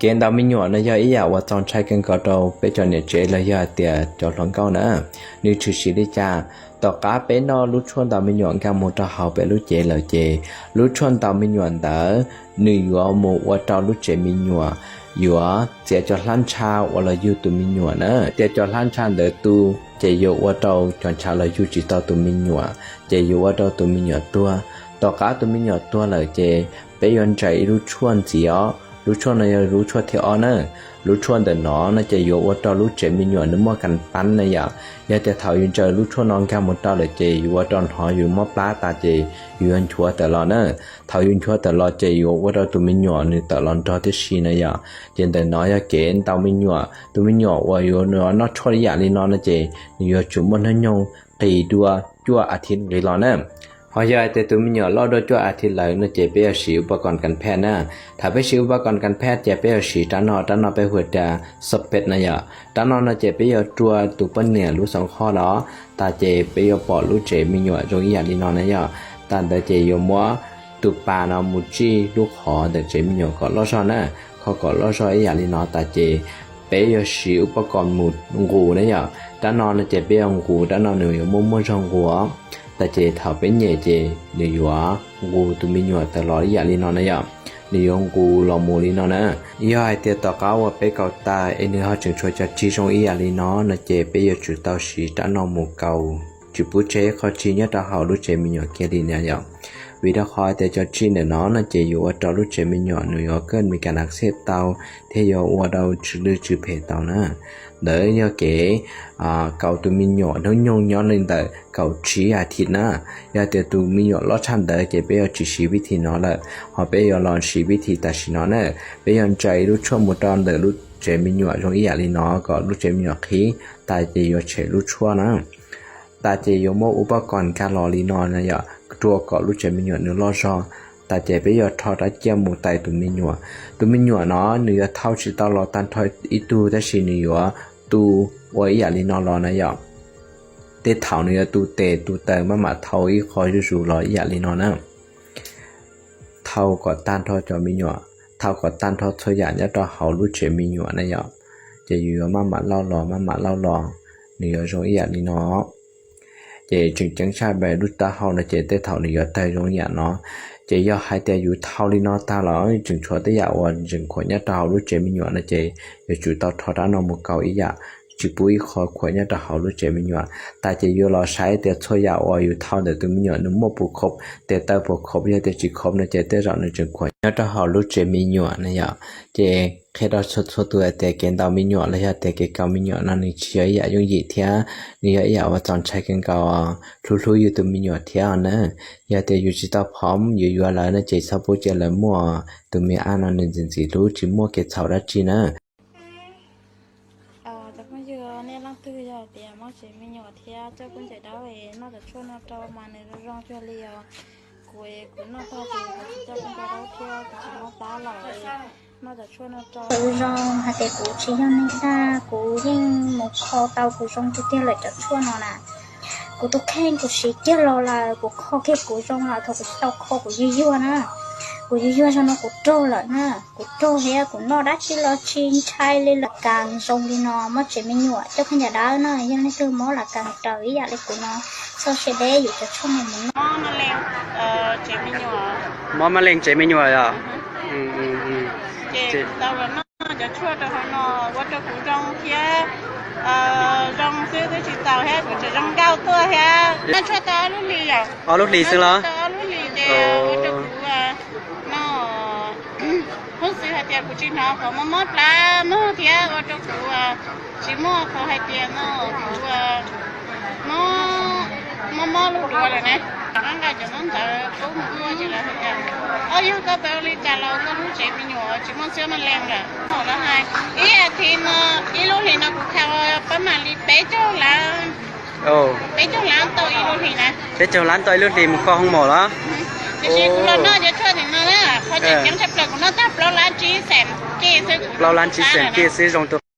Kev ntaus me nyuam no yog ib yam uas txaus ntshai kawg nkaus rau peb cov niam tsev los yog hais tias cov hluas nkauj na. Nws tshwm sim li cas? Tom qab peb noj lub tshuaj ntaus me nyuam nkag mus rau hauv peb lub cev lawm ces lub tshuaj ntaus me nyuam ntawd nws yuav mus ua rau lub tsev me nyuam yuav txiav cov hlab ntsha uas los yug tus me nyuam na. Txiav cov hlab ntsha ntawd tu ces yuav ua rau cov ntshav los yug tsis tau tus me nyuam, ces yuav ua rau tus me nyuam tuag. Tom qab tus me nyuam tuag lawm ces peb yuav ntsaws ib lub tshuaj ntxiv os. Lub tshuaj no yog lub tshuaj thib ob na. Lub tshuaj ntawm no no ces yuav ua rau lub tsev me nyuam nws muaj kas pab na yom. Yog tias thaum yus ntsaws lub tshuaj no nkag mus rau lawm ces yuav ua rau hnov yus mob plab tas ces yus yuav nchuav tawm los na. Thaum yus nchuav tawm los ces yuav ua rau tus me nyuam nws tawm los nrog tib si na yom. Ces ntawm no yog kev ntaus me nyuam. Tus me nyuam uas yuav noj tshuaj ib yam li no no ces nws yuav tsum muaj hnub nyoog qis dua cuaj as thiv nqis los na. Ho yog hais tias tus me nyuam loj dua cuaj as thiv lawm no ces peb yuav siv upa koos kas phej na. Thaum peb siv upa koos kas phej ces peb yuav siv rab no, rab no peb hu tias xab pej na yom. Rab no no ces peb yuav rua tus poj niam lub xoo hoj los tas ces peb yuav pom lub tsev me nyuam zoo ib yam li no na yom. Tas ntawd ces yuav muab tus pas no mus tsij lub qhov ntawm tsev me nyuam kom loj zog na, kho kom loj zog ib yam li no tas ces peb yuav siv upa koos mus nqus na yom. Rab no no ces peb yuav nqus, rab no nws yuav muaj muaj zog nqus os. Tas ces thaum peb nyem ces nws yuav nqus tus me nyuam tawm los ib yam li no na yom. Nws yuav nqus los mus li no na. Yog hais tias tom qab uas peb kaus tas es nws ho tseem tshuav cov tsig zoo ib yam li no no ces peb yuav tsum tau siv rab no mus kaus tsis pub tseg qhov tsig nyob rau hauv lub tsev me nyuam kiag li na yom. Vim rau qhov tias cov tsig ntawm no no ces yuav ua rau lub tsev me nyuam nws yuav kaj me kas nas xej tau thiab yuav ua rau tsw lwj tsw phem tau na. Ntawd yog kev kaus tus me nyuam hnub nyoog nyob li ntawm kaum tsib as thiv na. Yog tias tus me nyuam loj tshaj ntawd ces peb yuav tsis siv vib thim no lawm, ho peb yuav los siv vib thim tam sim no na. Peb yuav ntsaws ib lub tshuaj mus rau ntawm lub tsev me nyuam zoo ib yam li no kom lub tsev me nyuam qhib tas ces yuav tshem lub tshuaj na. Tas ces yuav muab upa koos nkag los li no na yom, rua kom lub tsev me nyuam nws loj zog. Tas ces peb yuav rho rab ciaj mus tais tus me nyuam. Tus me nyuam no nws yuav thau tsis tau los tag nrho ib tug tab sis nws yuav tu ua ib yam li no los na yom. Tej thaum nws yuav tu tes tu taw maj mam thau ib qho zuj zus los ib yam li no na. Thau kom tag nrho cov me nyuam, thau kom tag nrho txhua yam nyob rau hauv lub tsev me nyuam na yom. Ces yus yuav maj mam lauj los maj mam lauj los, nws yuav zoo ib yam li no. Ces tseem ceeb tshaj plaws lub taub hau no ces tej thaum nws yuav tawg zoo ib yam no. Ces yog hais tias yus thau li no tag los tseem tshuav tej yam uas tseem khuam nyob rau hauv lub tsev me nyuam no ces yuav tsum tau rho rab no mus kaus ib yam, tsis pub ib qho khuam nyob rau hauv lub tsev me nyuam. Tas ces yuav los saib tias txhua yam uas yus thau ntawm tus me nyuam nws muaj puas khov, tes taw puas khov, yog tias tsis khov no ces tej zaum nws tseem khuam nyob rau hauv lub tsev me nyuam na yom. Ces qhia rau txhua txhua tus hais tias kev ntaus me nyuam los yog tias kev kaus me nyuam no nws tsis yog ib yam yooj yim thiab nws yog ib yam uas txaus ntshai kawg nkaus, hlub hlub yus tus me nyuam thiab os na. Yog tias yus tsis tau phom yuav yuav lawv no ces txhob pub cia lawv muaj, tus me ab no nws ntxim ntxim hlub tsis muaj kev txhaum dab tsi na. Cov phooj ywg, nej leej twg yog hais tias mob tsev me nyuam thiab coj koj ntxhais dawb noj cov tshuaj no rau mas nws zoo zoo cuag li os. Kuv, kuv noj tag ces kuv tsis coj koj ntxhais dawb thiab kuv tsis mob plab lawm, noj cov tshuaj no rau. Kuv zoo hais tias kuv tsis yog neeg dag, kuv yeej mus kho tau kuv zoo tiag tiag lawm cov tshuaj no na. Kuv tus kheej kuv siv kiag los lawm, kuv kho kiag kuv zoo lawm, thaum kuv tsis tau kho kuv yuag yuag na. Kuv yuag yuag zoo no kuv raug lawm na, kuv raug thiab kuv noj dab tsi los tsis ntshai li lawm. Kas zoo li no mob tsev me nyuam coj koj ntxhais dawb no, yog leej twg mob las kas raws ib yam li kuv no, txhob siab deb yuav cov tshuaj no mus noj. Mob mab leej tsev me nyuam yom? Cov tshuaj rau hauv no ua rau kuv zoo thiab, zoo xwb twb tsis txaus thiab kuv tseem zoo nkauj tuaj thiab. Noj tshuaj tau ob lub hlis yom? Ob lub hlis xwb los? Tau ob lub hlis ces ua rau kuv no, huv xwb hais tias kuv tsis hnov qhov mob mob plab mog thiab ua rau kuv tsis muaj qhov hais tias no kuv mob mob lub duav lawm ne. Rov qab nqa cov mob ntawd pub mus ua ces lawv hais tias, o, yog koj tau li cas los koj lub tsev me nyuam tsis muaj xiab mab leej lawm. Lawv hais ib as thiv no, ib lub hlis no kuv khaws pab mam li peb caug lab, peb caug lab tau ib lub hlis na. Peb caug lab tau ib lub hlis mus kho hoo mom los? Tiam sis kuv los noj cov tshuaj tim no na, qhov tseem ceeb tshaj plaws kuv noj tag plaub lab tsib xees kij xwb, plaub lab tsib xees kij xwb zoo tu